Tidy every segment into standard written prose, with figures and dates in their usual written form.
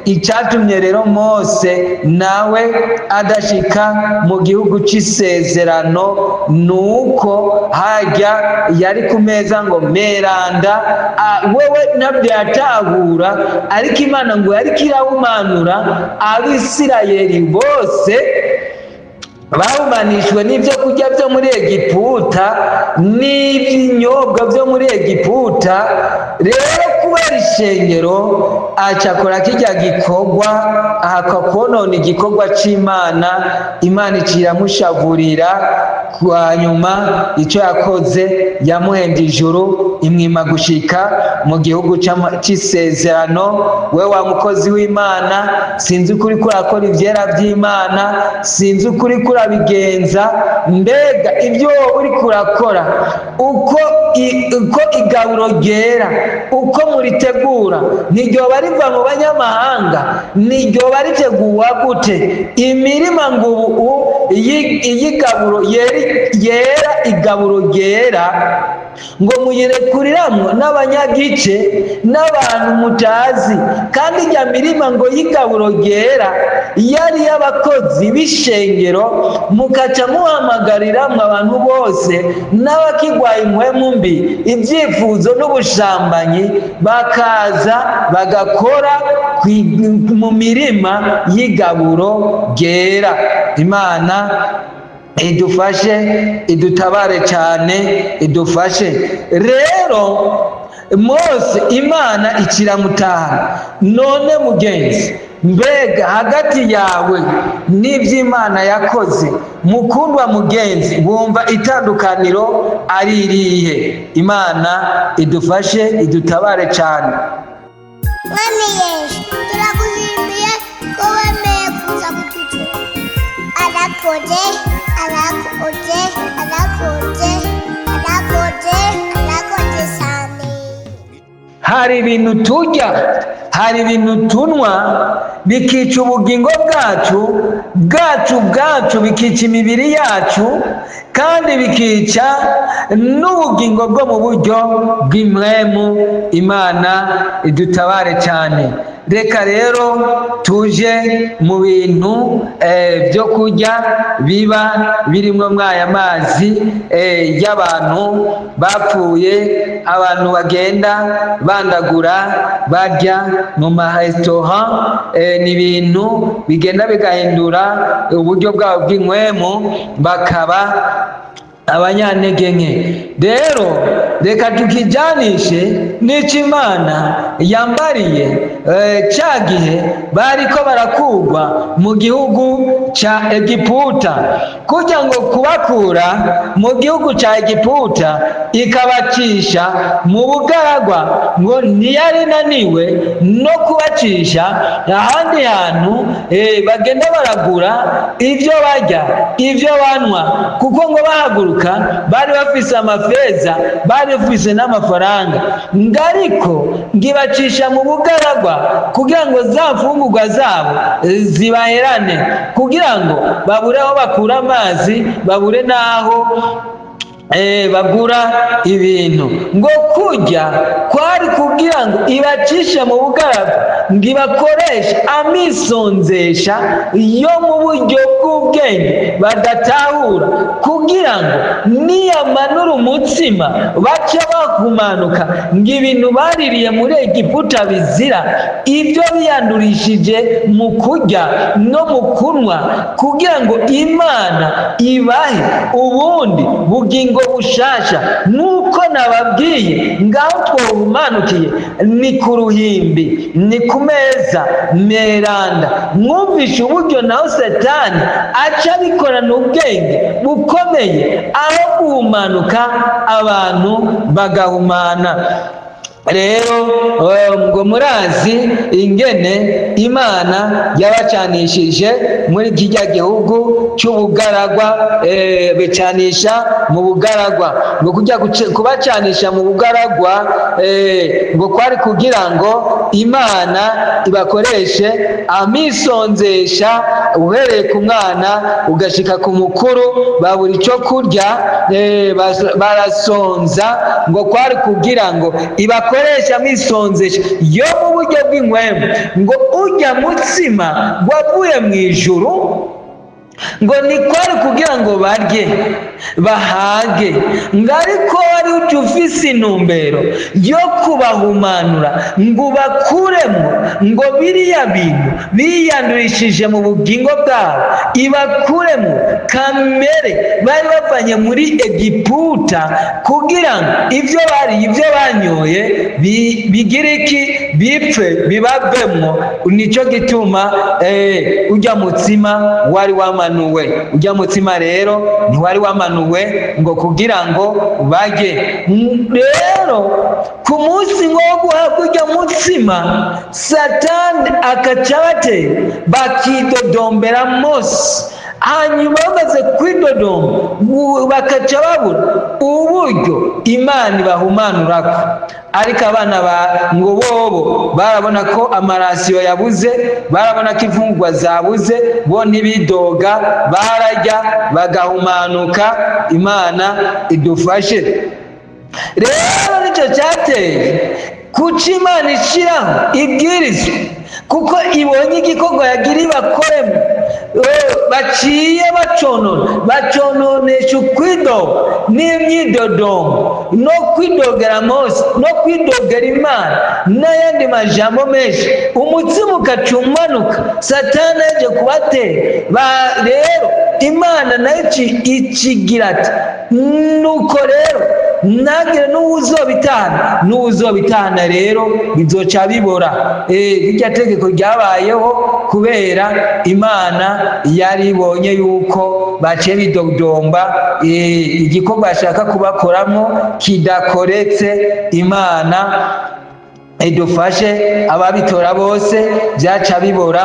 Icyatumye rero Mose nawe adashika mu gihugu cy'isezerano ni uko hajya yari ku meza ngo meranda wewe nabyo yatahura, ariko Imana ngo yariko irahumanura Abisirayeli bose bahumanishwe n'ibyo kurya byo muri Egiputa n'ibinyobwa byo muri Egiputa. Rero kubera ishengero acakora kijya gikorwa, ahakwa konona igikorwa c'Imana. Imana iciramushavurira. Hanyuma icyo yakoze, yamuhembye ijuru, imwima gushika mu gihugu c'isezerano. We wa mukozi w'Imana, sinzi ukuri kurakora ivyera by'Imana, sinzi ukuri kurabigenza. Mbega ibyo wowe uri kurakora, uko igaburo ryera uko muritegura, ntiryoba riva mu banyamahanga? Ntiryoba ritegurwa gute? Imirima ngo ubu iy'igaburo yera, igaburo ryera, ngo muyirekuriramwo n'abanyagice n'abantu mutazi. Kandi ijya mirima ngo y'igaburo ryera yari y'abakozi b'ishengero, mukaca muhamagariramwo abantu bose n'abakigwaye impwemu mbi, ibyifuzo n'ubushambanyi, bakaza bagakora mu mirima y'igaburo ryera. Imana idufashe, idutabare cyane, idufashe. Rero Mose Imana ikiramutaha. None mugenzi, mbega hagati yawe n'iby'Imana yakoze, mukundwa mugenzi, wumva itandukaniro ari irihe? Imana idufashe, idutabare cyane. Mwami Yesu, turagushimiye ko wemeye kuza kututura. Arakoze, arakoze, arakoze, arakoze, arakoze cyane. Hari ibintu turya, hari ibintu tunywa, bikica ubugingo bwacu, bikica imibiri yacu, kandi bikica n'ubugingo bwo mu buryo bw'impwemu. Imana idutabare cyane. Reka rero tuje mu bintu byo kurya biba birimo mw'aya mazi y'abantu bapfuye, abantu bagenda bandagura barya mu maresitora. Ni ibintu bigenda bigahindura uburyo bwabo bw'inkwemu, bakaba abanyantege nke. Rero reka tukijanishe n'icyo Imana yambariye cya gihe bariko barakurwa mu gihugu cya Egiputa, kugira ngo kubakura mu gihugu cya Egiputa ikabacisha mu bugaragwa, ngo ntiyari naniwe no kubacisha ahandi hantu bagenda baragura ibyo barya, ibyo banywa, kuko ngo bahaguruka bari bafise amafeza, bari bafise n'amafaranga. Ngo ariko ngibacisha mu bugaragwa kugira ngo za mfungurwa zabo zibaherane, kugira ngo babure aho bakura amazi, babure n'aho bagura ibintu. Ngo kurya kwari kugira ngo ibacishe mu bugaragwa, ngo ibakoreshe amisonzesha yo mu buryo bw'ubwenge badatahura, kugira ngo niyamanura umutsima bace bahumanuka. Ngo ibintu baririye muri Egiputa bizira ibyo biyandurishije mu kurya no mu kunywa, kugira ngo Imana ibahe ubundi bugingo bushasha. Nk'uko nababwiye, ngaho twohumanukiye ni ku ruhimbi, ni ku meza meranda. Mwumvishe uburyo naho Satani aca abikorana ubwenge bukomeye, aho guhumanuka abantu bagahumana. Rero ngo murazi ingene Imana yabacanishije muri kijya gihugu cy'ubugaragwa, bicanisha mu bugaragwa. Ngo kujya kubacanisha mu bugaragwa, ngo kwari kugira ngo Imana ibakoreshe amisonzesha, uhereye ku mwana ugashika ku mukuru, babura icyo kurya, barasonza. Ngo kwari kugira ngo ibakoreshe bakoresha misonzesha yo mu buryo bw'inkwemu. Ngo ujya mutsima wavuye mu ijuru, ngo ni kwari kugira ngo barye bahage, ngo ariko wari uje ufise intumbero yo kubahumanura, ngo bakuremo ngo biriya bintu biyandurishije mu bugingo bwabo, ibakuremo kamere bari bavanye muri Egiputa, kugira ngo ibyo bariye, ibyo banyoye bigire iki? Bipfe, bibavemwo. Nicyo gituma ujya mutsima wari wamanuwe. Ujya mutsima rero ntiwari wamanuwe ngo kugira ngo barye. Rero ku munsi ngo wo guhabwa ujya mutsima, Satani akaca abatera bakidodombera Mose. Hanyuma bamaze kwidodomba, bakaca babura uburyo Imana ibahumanurako. Ariko abana ba ngo bobo barabona ko amarasiyo yabuze, barabona ko imfungurwa zabuze, bo ntibidoga, bararya bagahumanuka. Imana idufashe. Rero nicyo cyateye kuca Imana ishyiraho ibwirizwa, kuko ibonye igikorwa yagira ibakoremo, baciye baconona, bacononesha ukwidoga n'imyidodombo no kwidogera Mose no kwidogera Imana n'ayandi majambo menshi. Umutsima ugaca umanuka, Satani yaje kubatera. Rero Imana nayo ikigira ati: "Nuko rero ntagire n'uwuzobitahana, n'uwuzobitahana rero bizoca bibora." Irya tegeko ryabayeho kubera Imana yari ibonye yuko baciye bidodomba, igikorwa bashaka kubakoramo kidakoretse. Imana idufashe. Ababitora bose byaca bibora,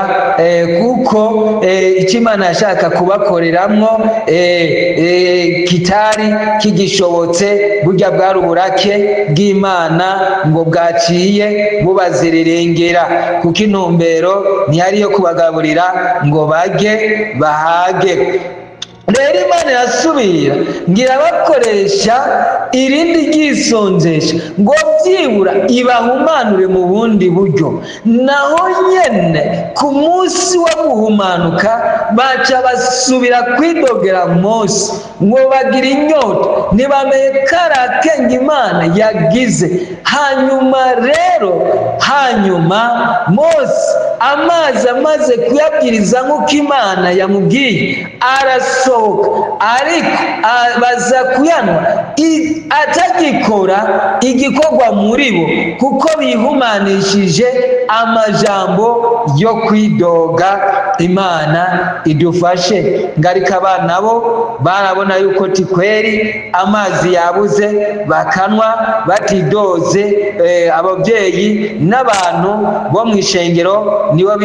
kuko icyo Imana yashaka kubakoreramwo kitari kigishobotse. Burya bwari uburake bw'Imana ngo bwaciye bubazererengera, kuko intumbero ntiyari iyo kubagaburira ngo barye bahage. Rero Imana irasubira ngira bakoresha irindi ryisonzesha ngo byibura ibahumanure mu bundi buryo. Naho nyene ku munsi wo guhumanuka baca basubira kwidogera Mose, ngo bagira inyota, ntibamenye kari akenge Imana yagize. Hanyuma rero, hanyuma Mose amazi amaze kuyabwiriza nk'uko Imana yamubwiye, arasohoka, ariko baza kuyanywa atagikora igikorwa muri bo, kuko bihumanishije amajambo yo kwidoga. Imana idufashe. Ngarika abana bo barabona yuko tikweri amazi yabuze, bakanwa batidoze. Ababyeyi n'abantu bo mu ishengero nibo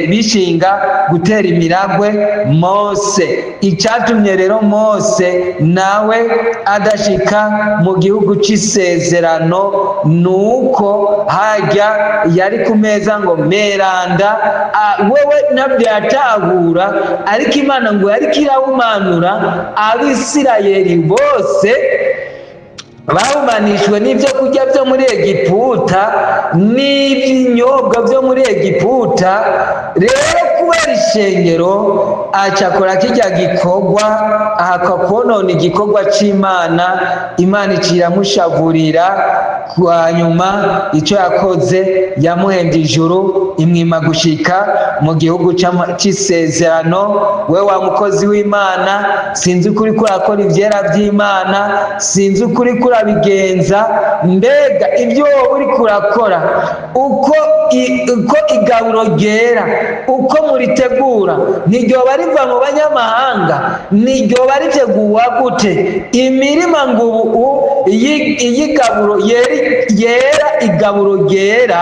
bishinga gutera imiragwe Mose. Icyatumye rero Mose nawe adashika mu gihugu c'isezerano ni uko hajya yari ku meza ngo meranda wewe nabyo yatahura, ariko Imana ngo yariko irahumanura Abisirayeli bose bahumanishwe n'ibyo kurya byo muri Egiputa n'ibinyobwa byo muri Egiputa. Rero kubera ishengero, acakora kijya gikorwa, ahakwa konona igikorwa c'Imana. Imana iciramushavurira. Hanyuma icyo yakoze, yamuhembye ijuru, imwima gushika mu gihugu c'isezerano. We wa mukozi w'Imana, sinzi ukuri kurakora ivyera vy'Imana, sinzi ukuri kurabigenza. Mbega ibyo wowe uri kurakora, uko igaburo ryera uko muritegura, ntiryoba riva mu banyamahanga? Ntiryoba riteguwa gute? Imirima ngo ubu iy'igaburo yera, igaburo ryera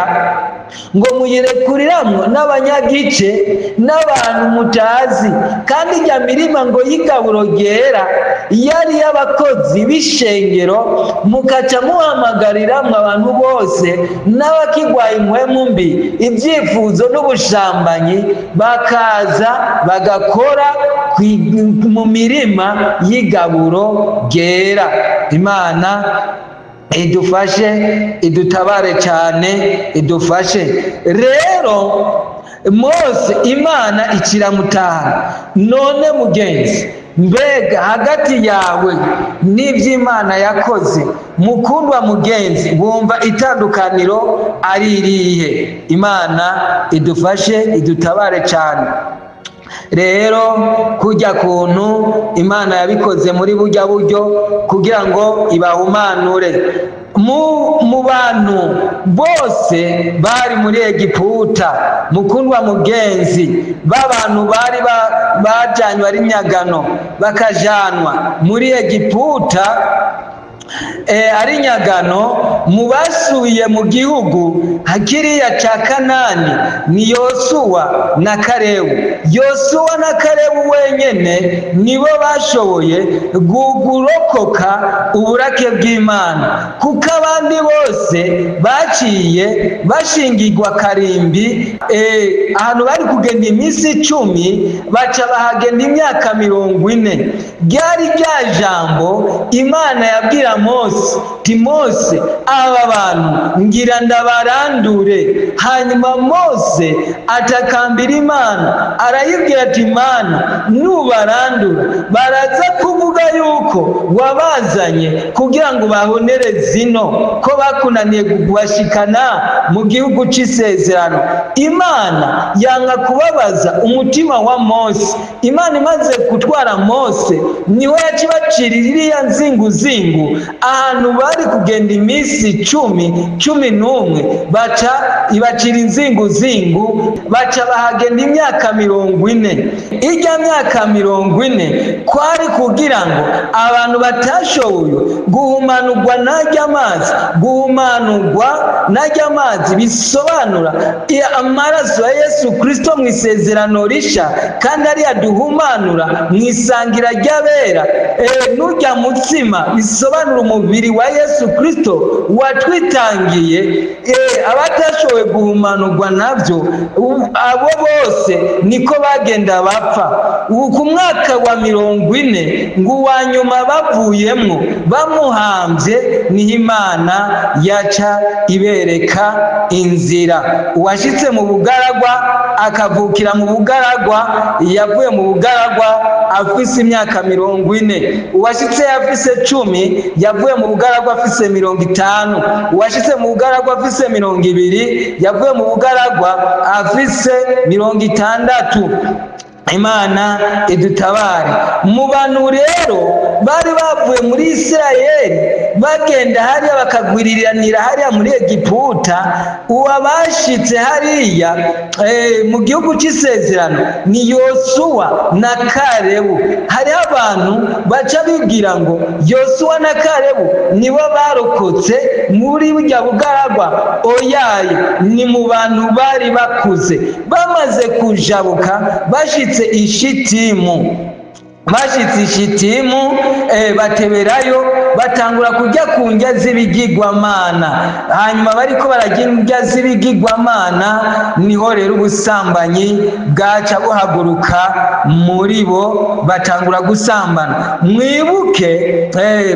ngo muyirekuriramwo n'abanyagice n'abantu mutazi. Kandi ijya mirima ngo y'igaburo ryera yari y'abakozi b'ishengero, mukaca muhamagariramwo abantu bose n'abakigwaye impwemu mbi, ibyifuzo n'ubushambanyi, bakaza bagakora mu mirima y'igaburo ryera. Imana Idufashe, idutabare cyane, idufashe. Rero Mose Imana ikiramutahana. None mugenzi, mbega hagati yawe n'iby'Imana yakoze, mukundwa mugenzi, wumva itandukaniro ari irihe? Imana idufashe, idutabare cyane. Rero kujya kuntu Imana yabikoze muri burya buryo kugira ngo ibahumanure mu bantu bose bari muri Egiputa, mukundwa mugenzi, b'abantu bari bajanywe ari nyagano bakajanwa muri Egiputa ari nyagano, mu basubiye mu gihugu kiriya cya Kanani ni Yosuwa na Karebu. Yosuwa na Karebu wenyene nibo bashoboye gurokoka uburake bw'Imana, kuko abandi bose baciye bashingirwa karimbi. Ahantu bari kugenda iminsi 10 baca bahagenda imyaka 40. Ryari rya jambo Imana yabwira Mose ti: "Mose, aba bantu ngira ndabarandure." Hanyuma Mose atakambira Imana, arayibwira ati: "Imana, nubarandura baraza kuvuga yuko wabazanye kugira ngo bahonere zino, ko bakunaniye kubashikana mu gihugu c'isezerano." Imana yanga kubabaza umutima wa Mose. Imana imaze gutwara Mose, niwe yacibacira iriya nzinguzingu. Ahantu bari kugenda iminsi 10, 11, baca ibacira inzinguzingu, baca bahagenda imyaka 40. Ijya myaka 40 kwari kugira ngo abantu batashoboye guhumanurwa n'ajya amazi. Guhumanurwa n'ajya amazi bisobanura amaraso ya Yesu Kristo mu isezerano risha, kandi ariya duhumanura mu isangira ry'abera. Nujya mutsima bisobanura umubiri wa Yesu Kristo watwitangiye. Abatashoboye guhumanurwa nabyo, abo bose niko bagenda bapfa. Ubu ku mwaka wa 40 ngo uwa nyuma bavuyemwo bamuhambye, niho Imana yaca ibereka inzira. Uwashitse mu bugaragwa, akavukira mu bugaragwa, yavuye mu bugaragwa afise imyaka 40. Uwashitse afise 10, yavuye mu bugaragwa afise 50. Uwashitse mu bugaragwa afise 20, yavuye mu bugaragwa afise 60. Imana idutabare. Mu bantu rero bari bavuye muri Isirayeli bagenda hariya bakagwiriranira hariya muri Egiputa, uwabashitse hariya mu gihugu cy'isezerano ni Yosuwa na Karebu. Hariho abantu baca bibwira ngo Yosuwa na Karebu nibo barokotse muri burya bugaragwa. Oyaye, ni mu bantu bari bakuze bamaze kujabuka bashitse Ishitimu. Bashitse Ishitimu, bateberayo, batangura kujya ku ndya z'ibigirwamana. Hanyuma bariko barajya indya z'ibigirwamana, niho rero ubusambanyi bwaca buhaguruka muri bo, batangura gusambana. Mwibuke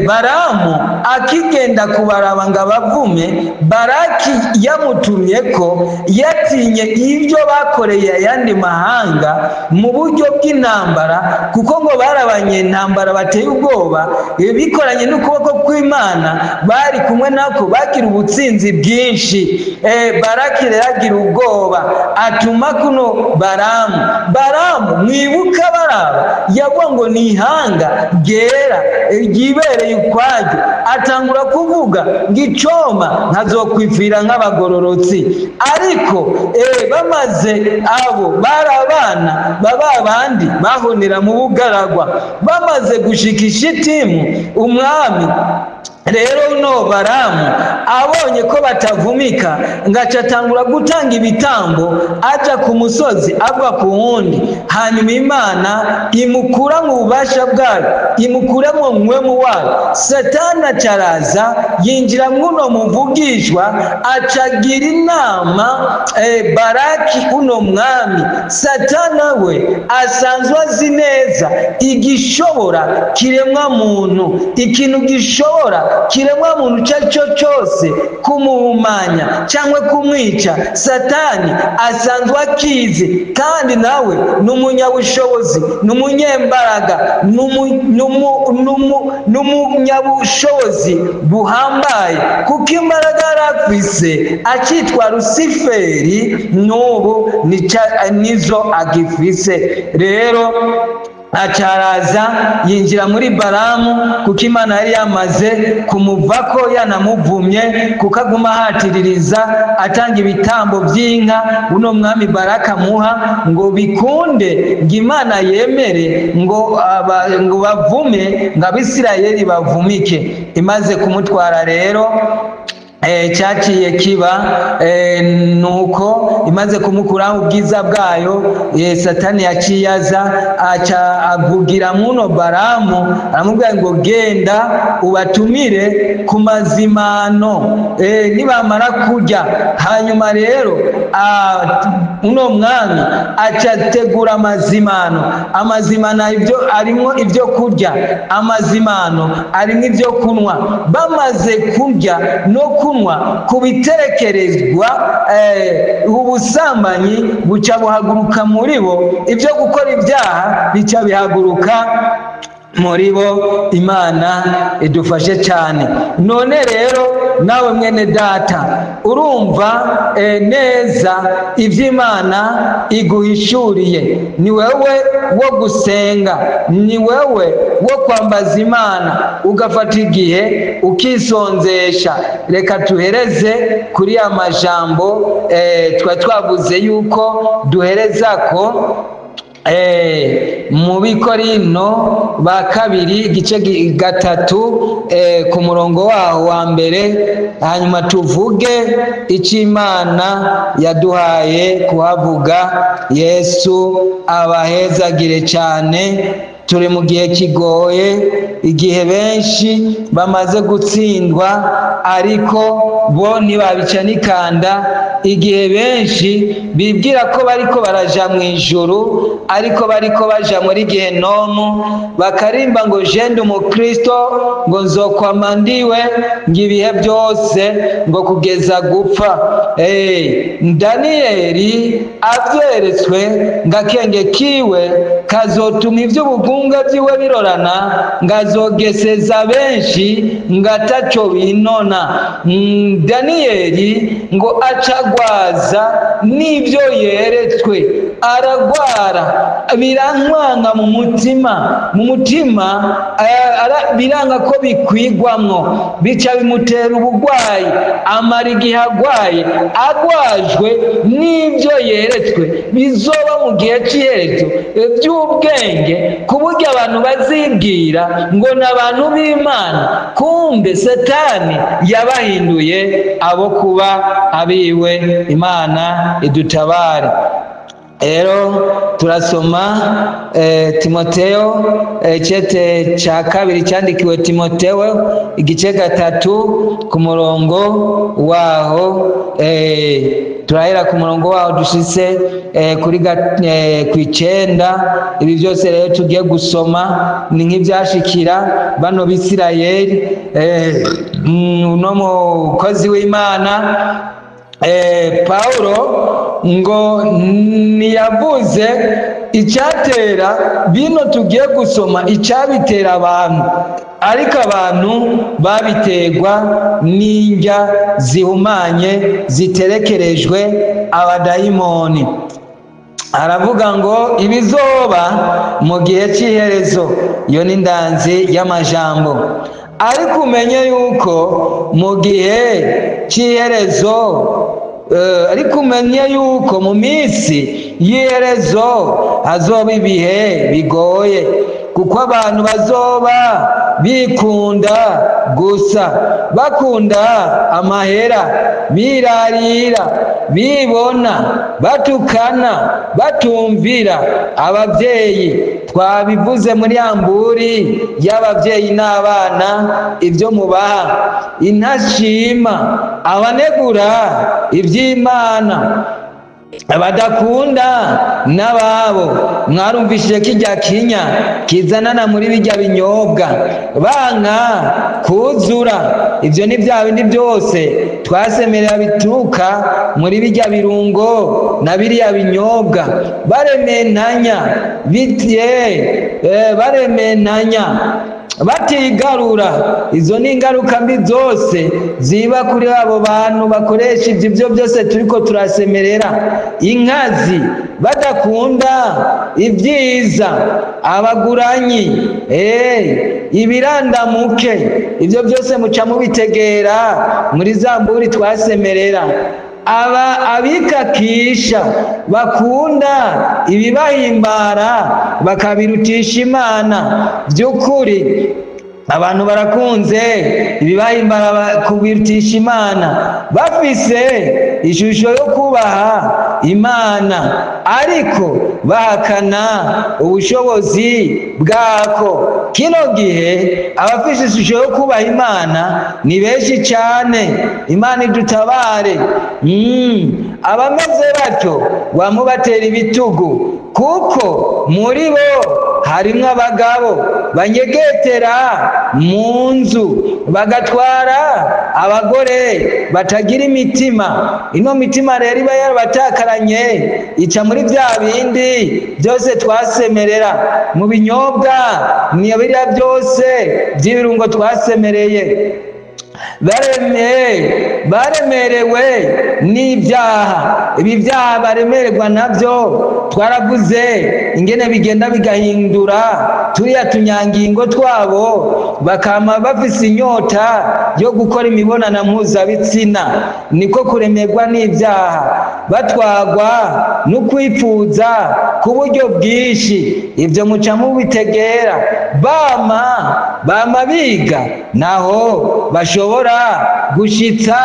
Baramu akigenda kubaraba ngo abavume, Baraki yamutumye ko yatinye ibyo bakoreye ayandi mahanga mu buryo bw'intambara, kuko ngo barabanye intambara bateye ubwoba, bikoranye n'ukuboko kw'Imana bari kumwe nako, bagira ubutsinzi bwinshi. Baraki rero agira ubwoba, atuma kuno Baramu. Baramu mwibuka, baraba yavuga ngo ni ihanga ryera ryibereye ukwaryo, atangura kuvuga ngo icoma nkazokwifira nk'abagororotsi. Ariko bamaze, abo bari abana baba bandi bahonera mu bugaragwa, bamaze gushika Ishitimu, umwami rero no Baramu abonye ko batavumika, ngaca atangura gutanga ibitambo, aja ku musozi ava ku wundi. Hanyuma Imana imukura mu bubasha bwayo, imukura mu mwemu wayo. Satani acaraza yinjira mwuno muvugishwa, acagira inama Baraki uno mwami. Satana we asanzwe azi neza igishobora kiremwa muntu, ikintu gishobora Kiremwa muntu icyo ari cyo cyose kumuhumanya cyangwa kumwica, Satani asanzwe akizi, kandi nawe ni umunyabushobozi, ni umunyembaraga, ni umunyabushobozi buhambaye, kuko imbaraga yari afise akitwa Rusiferi n'ubu nizo agifise. Rero acaraza yinjira muri Baramu, kuko Imana yari yamaze kumuvako, yanamuvumye kuko aguma ahatiririza atanga ibitambo by'inka uno mwami Baraka amuha ngo bikunde, ngo Imana yemere ngo bavume, ngo Abisirayeli bavumike. Imaze kumutwara rero, cyaciye kiba nuko imaze kumukuraho ubwiza bwayo, Satani yaciye aza, aca avugira muno Baramu, aramubwira ngo: "Genda ubatumire ku mazimano." Nibamara kurya, hanyuma rero uno mwami aca ategura amazimano. Amazimano ibyo arimo ibyo kurya, amazimano arimo ibyo kunywa. Bamaze kurya no kunywa ku biterekerezwa, ubusambanyi buca buhaguruka muri bo, ibyo gukora ibyaha bica bihaguruka muri bo. Imana idufashe cyane. None rero nawe mwene data, urumva neza iby'Imana iguhishuriye. Ni wewe wo gusenga, ni wewe wo kwambaza Imana, ugafata igihe ukisonzesha. Reka tuhereze kuri ya majambo twari twavuze yuko duhereza ko mu Bikorino ba kabiri, igice 3, ku murongo waho wa mbere, hanyuma tuvuge icyo Imana yaduhaye kuhavuga. Yesu abahezagire cyane. Turi mu gihe kigoye, igihe benshi bamaze gutsindwa, ariko bo ntibabica n'ikanda, igihe benshi bibwira ko bariko baraja mu ijuru, ariko bariko baja muri gehenomu, bakarimba ngo: "Jende umukristo," ngo: "Nzokwama ndiwe," ngo: "ibihe byose," ngo: "kugeza gupfa." Daniyeli avyeretswe ngo akenge kiwe kazotuma ivy'ubugunga byiwe birorana, ngo azogeseza benshi, ngo ataco binona. Daniyeli ngo acagwaza n'ibyo yeretswe, aragwara, birankwanga mu mutima, mu mutima biranga ko bikwigwamwo, bica bimutera ubugwayi, amara igihe agwaye, agwajwe n'ibyo yeretswe bizoba mu gihe cy'iherezo by'ubwenge, ku buryo abantu bazibwira ngo ni abantu b'Imana, kumbe Satani yabahinduye abo kuba abiwe. Imana idutabare. Rero turasoma Timoteo, cete cya kabiri cyandikiwe Timoteo, igice 3, ku murongo waho turahera ku murongo waho dushitse kuri ku 9. Ibi byose rero tugiye gusoma ni nk'ibyashikira bano Bisirayeli. Uno mukozi w'Imana Paulo ngo ntiyavuze icyatera bino tugiye gusoma, icyabitera abantu, ariko abantu babiterwa n'indya zihumanye ziterekerejwe abadayimoni. Aravuga ngo ibizoba mu gihe cy'iherezo, iyo ni ndanzi y'amajambo. Ariko umenye yuko mu gihe cy'iherezo, ariko umenye yuko mu minsi y'iherezo hazoba ibihe bigoye, kuko abantu bazoba bikunda gusa, bakunda amahera, birarira, bibona, batukana, batumvira ababyeyi. Twabivuze muri yamburi y'ababyeyi n'abana, ibyo mubaha, intashima, abanegura iby'Imana. Badakunda n'ababo. Mwarumvishije kijya kinya kizanana muri bijya binyobwa, banka kuzura. Ibyo ni bya bindi byose twasemerera bituruka muri bijya birungo na biriya binyobwa. Barementanya bitye, barementanya batigarura. Izo ni ingaruka mbi zose ziba kuri abo bantu bakoresha ibyo byo byose turiko turasemerera. Inkazi, badakunda ibyiza, abaguranyi, ibirandamuke. Ibyo byose muca mubitegera muri za mburi twasemerera. Aba abikakisha, bakunda ibibahimbara bakabirutisha Imana. By'ukuri abantu barakunze ibibahimbara kubirutisha Imana, bafise ishusho yo kubaha Imana ariko bahakana ubushobozi bwako. Kino gihe abafise ishusho yo kubaha Imana ni benshi cyane. Imana idutabare. Abameze batyo wamubatera ibitugu, kuko muri bo harimwo abagabo banyegetera mu nzu bagatwara abagore batagira imitima. Ino mitima rero iba yarabatakaranye, ica muri bya bindi byose twasemerera mu binyobwa, ni biriya byose by'ibirungo twasemereye. Baremerewe n'ibyaha. Ibi byaha baremererwa nabyo, twaravuze ingene bigenda bigahindura turiya tunyangingo twabo, bakama bafise inyota yo gukora imibonano mpuzabitsina. Niko kuremerwa n'ibyaha, batwagwa no kwipfuza ku buryo bwinshi. Ibyo muca mubitegera. Bama biga, naho bashobora gushitsa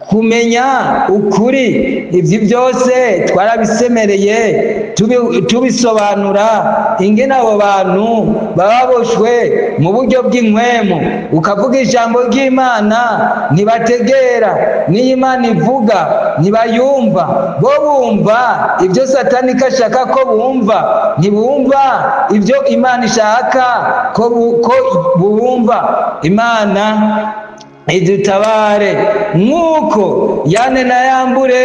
kumenya ukuri. Ibyo byose twarabisemereye, tubisobanura ingene abo bantu baba baboshwe mu buryo bw'inkwemu. Ukavuga ijambo ry'Imana, ntibategera. N'iyo Imana ivuga, ntibayumva. Bo bumva ibyo Satani ko ashaka ko bumva, ntibumva ibyo Imana ishaka ko bumva. Imana idutabare. Nk'uko Yane na Yambure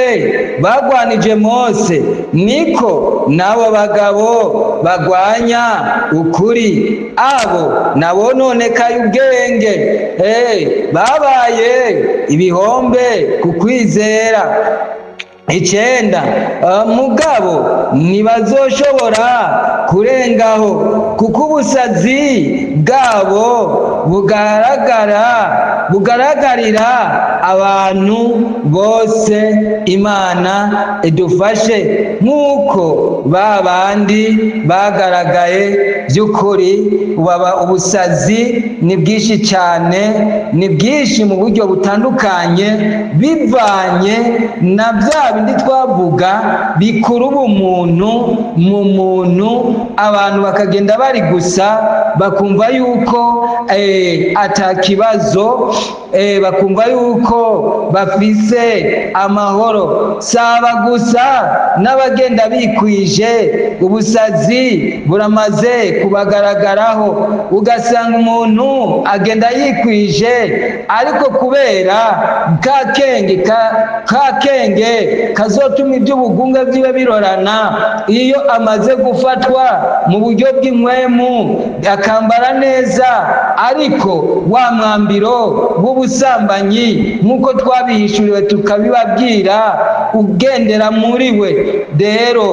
bagwanije Mose, niko n'abo bagabo bagwanya ukuri. Abo nabo nonekaye ubwenge, babaye ibihombe ku kwizera. 9. Mugabo ntibazoshobora kurengaho, kuko ubusazi bwabo bugaragarira abantu bose. Imana idufashe. Nk'uko ba bandi bagaragaye by'ukuri, ubusazi ni bwinshi cyane, ni bwinshi mu buryo butandukanye, bivanye na bya bindi twavuga bikuru ubumuntu mu muntu. Abantu bakagenda bari gusa bakumva yuko atakibazo, bakumva yuko bafise amahoro. Saba gusa n'abagenda bikwije, ubusazi buramaze kubagaragaraho. Ugasanga umuntu agenda yikwije, ariko kubera ka kenge kazotuma iby'ubugunga byiwe birorana, iyo amaze gufatwa mu buryo bw'inkwemu akambara neza, ariko wa mwambiro w'ubusambanyi, nk'uko twabihishuriwe tukabibabwira, ugendera muri we. Rero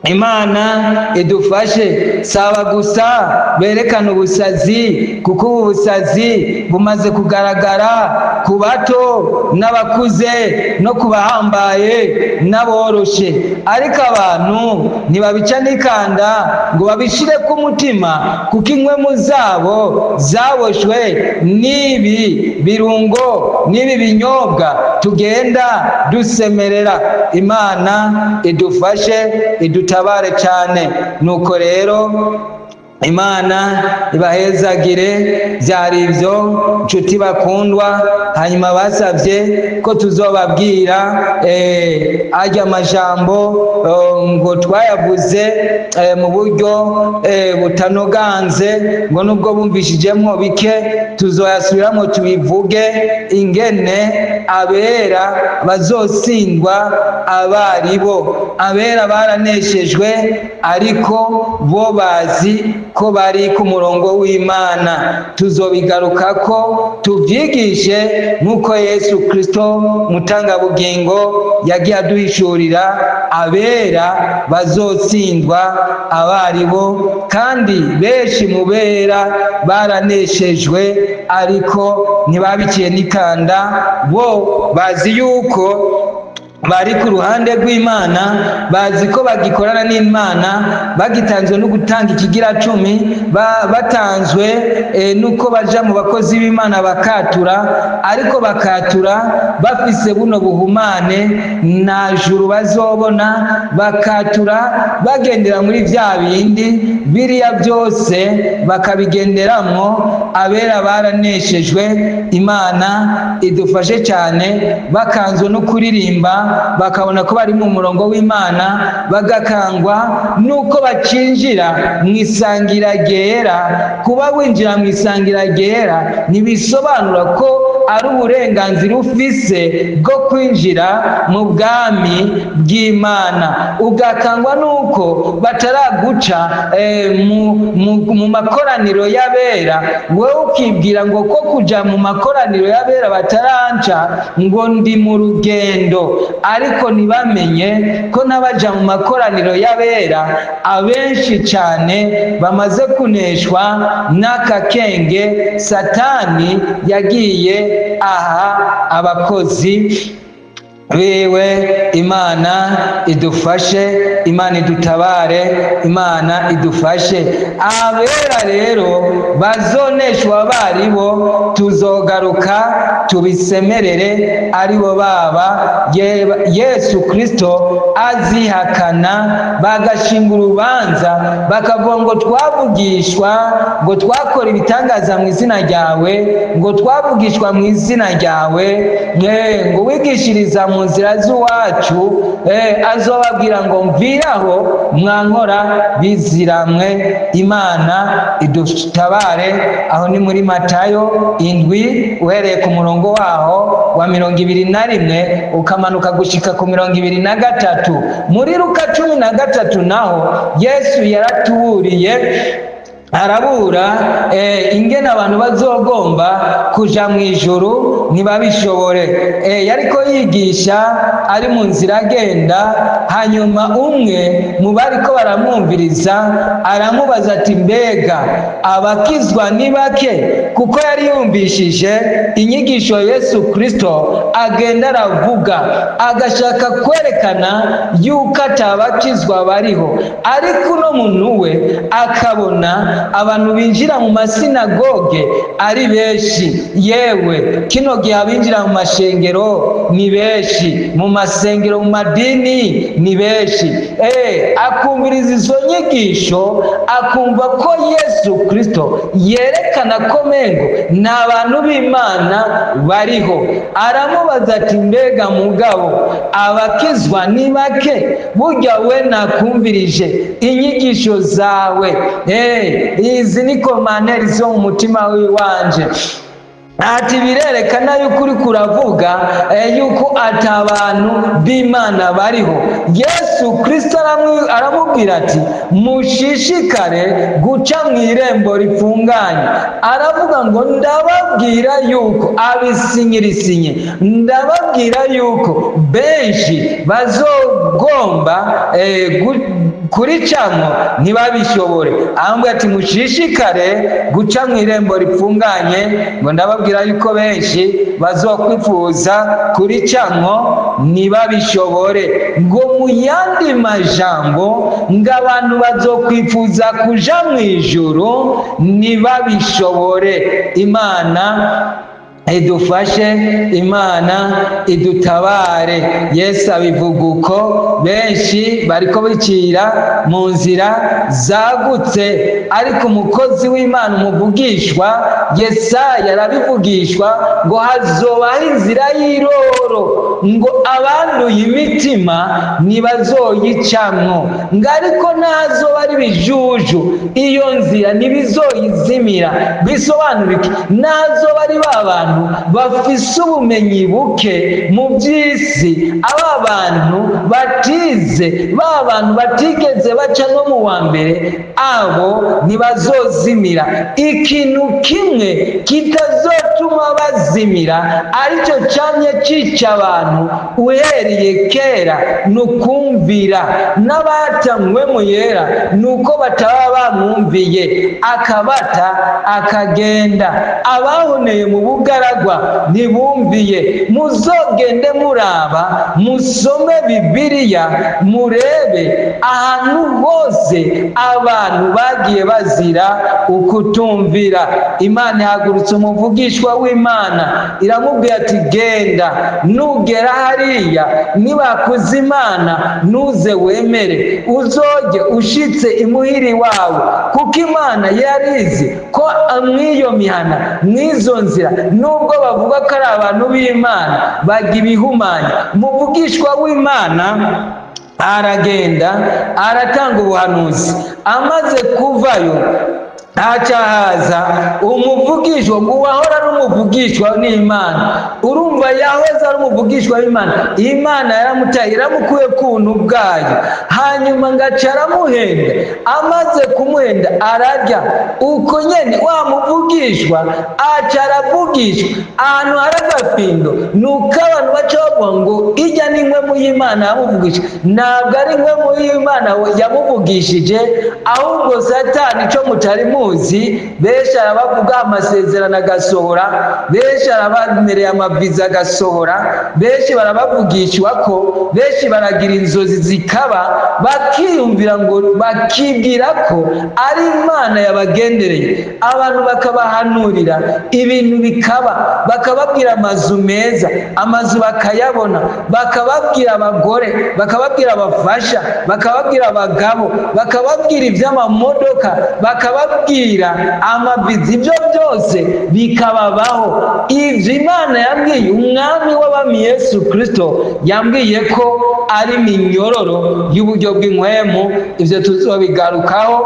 Imana idufashe. Saba gusa berekana ubusazi, kuko ubu busazi bumaze kugaragara ku bato n'abakuze no ku bahambaye n'aboroshe, ariko abantu ntibabica n'ikanda ngo babishire ku mutima, kuko inkwemu zabo zaboshwe n'ibi birungo n'ibi binyobwa tugenda dusemerera. Imana idufashe, idutabare cyane. Nuko rero Imana ibahezagire. Byari ibyo, nshuti bakundwa. Hanyuma basabye ko tuzobabwira ajya amajambo ngo twayavuze mu buryo butanoganze, ngo nubwo bumvishijemwo bike, tuzoyasubiramo tubivuge ingene abera bazotsindwa abaribo. Abera baraneshejwe, ariko bo bazi ko bari ku murongo w'Imana. Tuzobigarukako tuvyigishe nk'uko Yesu Kristo mutangabugingo yagiye aduhishurira abera bazotsindwa abaribo, kandi benshi mu bera baraneshejwe, ariko ntibabiciye n'ikanda. Bo bazi yuko bari ku ruhande rw'Imana, bazi ko bagikorana n'Imana, bagitanzwe no gutanga ikigira cumi, batanzwe nuko baja mu bakozi b'Imana bakatura, ariko bakatura bafise buno buhumane, nta juru bazobona. Bakatura bagendera muri vya bindi biriya byose bakabigenderamwo. Abera baraneshejwe, Imana idufashe cyane. Bakanzwe no kuririmba, bakabona ko bari mu murongo w'Imana, bagakangwa nuko bacinjira mu isangira ryera. Kuba winjira mu isangira ryera ntibisobanura ko ari uburenganzira ufise bwo kwinjira mu bwami bw'Imana. Ugakangwa nuko bataraguca mu makoraniro y'abera, wowe ukibwira ngo ko kuja mu makoraniro y'abera bataranca, ngo ndi mu rugendo, ariko ntibamenye ko n'abaja mu makoraniro y'abera abenshi cyane bamaze kuneshwa n'aka kenge Satani yagiye aha abakozi biwe. Imana idufashe, Imana idutabare, Imana idufashe. Abera rero bazoneshwa baribo tuzogaruka tubisemerere, aribo baba Yesu Kristo azihakana, bagashinga urubanza, bakavuga ngo twavugishwa, ngo twakora ibitangaza mu izina ryawe, ngo twavugishwa mu izina ryawe, ngo wigishiriza mu nzira z'iwacu. Azobabwira ngo mviraho mwankora biziramwe. Imana idutabare. Aho ni muri Matayo 7, uhereye ku murongo waho wa 21 ukamanuka gushika ku 23. Muri Luka 13 naho Yesu yaratuburiye, arabura ingene abantu bazogomba kuja mu ijuru ntibabishobore. Yariko yigisha ari mu nzira agenda, hanyuma umwe mu bariko baramwumviriza aramubaza ati: "Mbega abakizwa ni bake?" Kuko yari yumvishije inyigisho Yesu Kristo agenda aravuga, agashaka kwerekana yuko atabakizwa bariho, ariko uno muntu we akabona abantu binjira mu masinagoge ari benshi. Yewe, kino gihe abinjira mu mashengero ni benshi, mu masengero, mu madini ni benshi. Akumviriza izo nyigisho, akumva ko Yesu Kristo yerekana ko mengo nta bantu b'Imana bariho. Aramubaza ati: "Mbega mugabo, abakizwa ni bake? Burya we nakumvirije inyigisho zawe." Izi ni commentaires zo mu mutima w'iwanje. Ati: "Birerekana yuko uri kuravuga yuko ati abantu b'Imana bariho." Yesu Kristo aramubwira ati: "Mushishikare guca mu irembo rifunganye." Aravuga ngo: "Ndababwira yuko abisinyirisinye, ndababwira yuko benshi bazogomba kuricamwo ntibabishobore." Ahubwo ati: "Mushishikare guca mu irembo rifunganye," ngo ndababwira yuko benshi bazokwifuza kuricamwo ntibabishobore. Ngo mu yandi majambo, ngo abantu bazokwifuza kuja mu ijuru ntibabishobore. Imana Idufashe, Imana idutabare. Yesu abivuga uko benshi bariko bicira mu nzira zagutse, ariko umukozi w'Imana, umuvugishwa Yesaya, arabivugishwa ngo hazobaho inzira y'iroro, ngo abanduye imitima ntibazoyicamwo, ngo ariko nazoba ari bijuju, iyo nzira ntibizoyizimira. Bisobanura iki? Nazoba ari ba bantu bafise ubumenyi buke mu by'isi, aba bantu batize, ba bantu batigeze baca no mu wa mbere, abo ntibazozimira. Ikintu kimwe kitazotuma bazimira, aricyo camye cica abantu uhereye kera, ni ukumvira. N'abatanywe mu yera ni uko bataba bamwumviye, akabata akagenda. Abahoneye mu bugaragwa ntibumviye. Muzogende muraba, musome Bibiliya, murebe ahantu hose abantu bagiye bazira ukutumvira. Imana ihagurutse umuvugishwa w'Imana, iramubwira ati: "Genda, nugera hariya nibakuza Imana ntuze wemere, uzoge ushitse imuhiri wawe." Kuko Imana yarizi ko mw'iyo mihana, mw'izo nzira, nubwo bavuga ko ari abantu b'Imana, bajya ibihumanya. Umuvugishwa w'Imana aragenda, aratanga ubuhanuzi. Amaze kuvayo, haca haza umuvugishwa ngo uwahora ari umuvugishwa n'Imana. Urumva, yahoze ari umuvugishwa w'Imana, Imana yaramutaye, iramukuye ku buntu bwayo, hanyuma ngaca aramuhenda. Amaze kumuhenda, ararya uko nyene. Wa muvugishwa aca aravugishwa ahantu hari agafindo. Ni uko abantu baca bavuga ngo ijya ni impwemu y'Imana yamuvugishije. Ntabwo ari impwemu y'Imana yamuvugishije, ahubwo Satani, ico mutari muzi, benshi arabavuga amasezerano agasohora, benshi arabamereye amaviza agasohora, benshi barabavugishwa ko, benshi baragira inzozi zikaba, bakiyumvira ngo, bakibwira ko ari Imana yabagendereye. Abantu bakabahanurira ibintu bikaba, bakababwira amazu meza, amazu bakayabona, bakababwira abagore, bakababwira abafasha, bakababwira abagabo, bakababwira iby'amamodoka, bakababwira amabizi, ibyo byose bikababaho. Ibyo Imana yambwiye, Umwami w'abami Yesu Kirisito yambwiye ko ari iminyororo y'uburyo bw'inkwemu. Ibyo tuzobigarukaho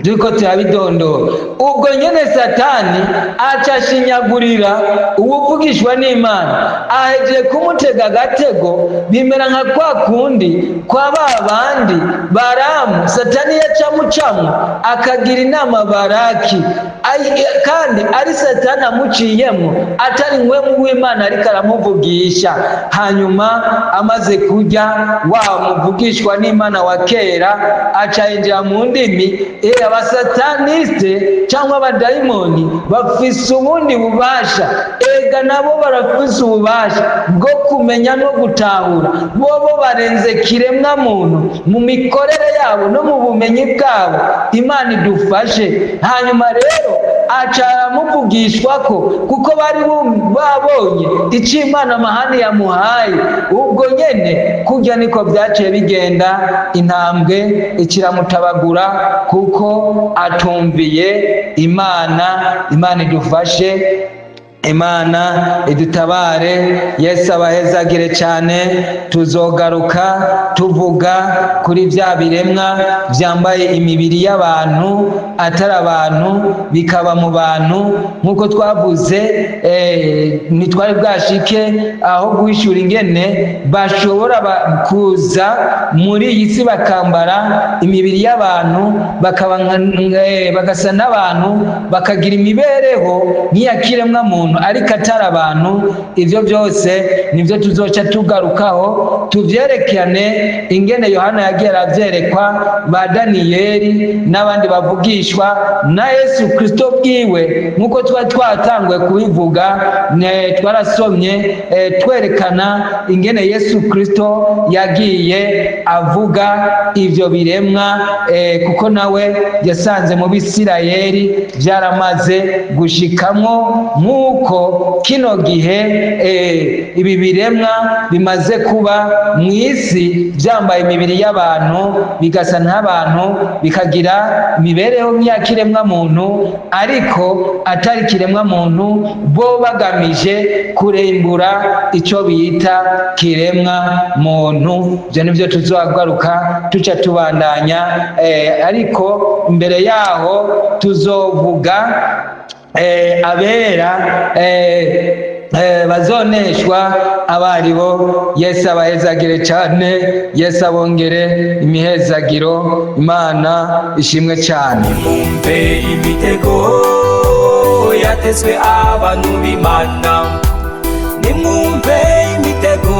turiko turabidondora. Ubwo nyene Satani aca ashinyagurira uwuvugishwa n'Imana, ahejeje kumutega agatego. Bimera nka kwa kundi kwa ba bandi Baramu. Satani yacamucamwo akagira inama Baraki, kandi ari Satani amuciyemwo, atari nkwemu w'Imana ariko aramuvugisha. Hanyuma amaze kurya, wa muvugishwa n'Imana wa kera aca yinjira mu ndimi. Abasataniste cyangwa abadayimoni bafise ubundi bubasha. Ega nabo barafise ububasha bwo kumenya no gutahura. Bobo barenze kiremwa muntu mu mikorere yabo no mu bumenyi bwabo. Imana idufashe. Hanyuma rero aca aramuvugishwa ko, kuko bari babonye icyo Imana amahani yamuhaye. Ubwo nyene kurya niko byaciye bigenda, intambwe ikiramutabagura kuko atumviye Imana. Imana idufashe, Imana idutabare. Yesu abahezagire cyane. Tuzogaruka tuvuga kuri bya biremwa byambaye imibiri y'abantu, atari abantu, bikaba mu bantu, nk'uko twavuze. Ntitwari bwashike aho guhishura ingene bashobora kuza muri iyi si, bakambara imibiri y'abantu, bakaba bagasa n'abantu, bakagira imibereho nk'iya kiremwa muntu, ariko atari abantu. Ibyo byose nibyo tuzoca tugarukaho, tuvyerekane ingene Yohana yagiye aravyerekwa, ba Daniyeli n'abandi bavugishwa na Yesu Kristo bwiwe, nk'uko tuba twatanguye kubivuga. Twarasomye twerekana ingene Yesu Kristo yagiye avuga ivyo biremwa, kuko nawe yasanze mu Bisirayeli byaramaze gushikamwo, nk'uko Nk'uko kino gihe ibi biremwa bimaze kuba mu isi, byambaye imibiri y'abantu, bigasa nk'abantu, bikagira imibereho nk'iya kiremwa muntu, ariko atari kiremwa muntu, bo bagamije kurembura icyo bita kiremwa muntu. Ibyo nibyo tuzagaruka tuca tubandanya, ariko imbere yaho tuzovuga abera bazoneshwa abaribo. Yesu abahezagire cyane, Yesu abongere imihezagiro. Imana ishimwe cyane. Nimwumve imitego yatezwe abantu b'Imana, nimwumve imitego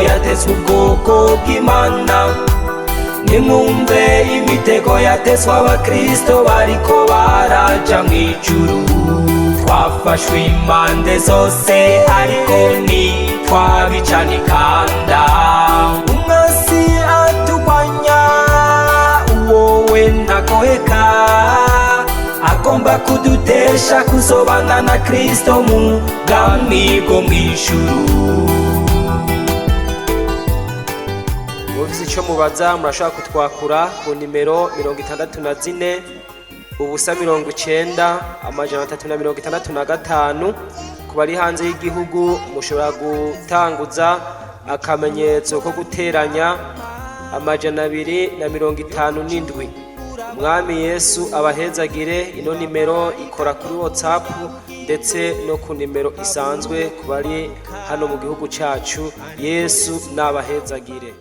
yatezwe ubwoko bw'Imana, nimwumve imitego yatezwe abakristo bariko baraja mw'ijuru. Twafashwe impande zose, ariko ntitwabicanikanda. Umwasi atugwanya, uwowe ntagoheka, agomba kudutesha kuzobana na Kristo mu bwami bwo mw'ijuru. Mufise icyo mubaza, murashobora kutwakura ku nimero 64 0 90 365. Ku bari hanze y'igihugu, mushobora gutanguza akamenyetso ko guteranya 257. Umwami Yesu abahezagire. Ino nimero ikora kuri WhatsApp ndetse no ku nimero isanzwe ku bari hano mu gihugu cyacu. Yesu nabahezagire.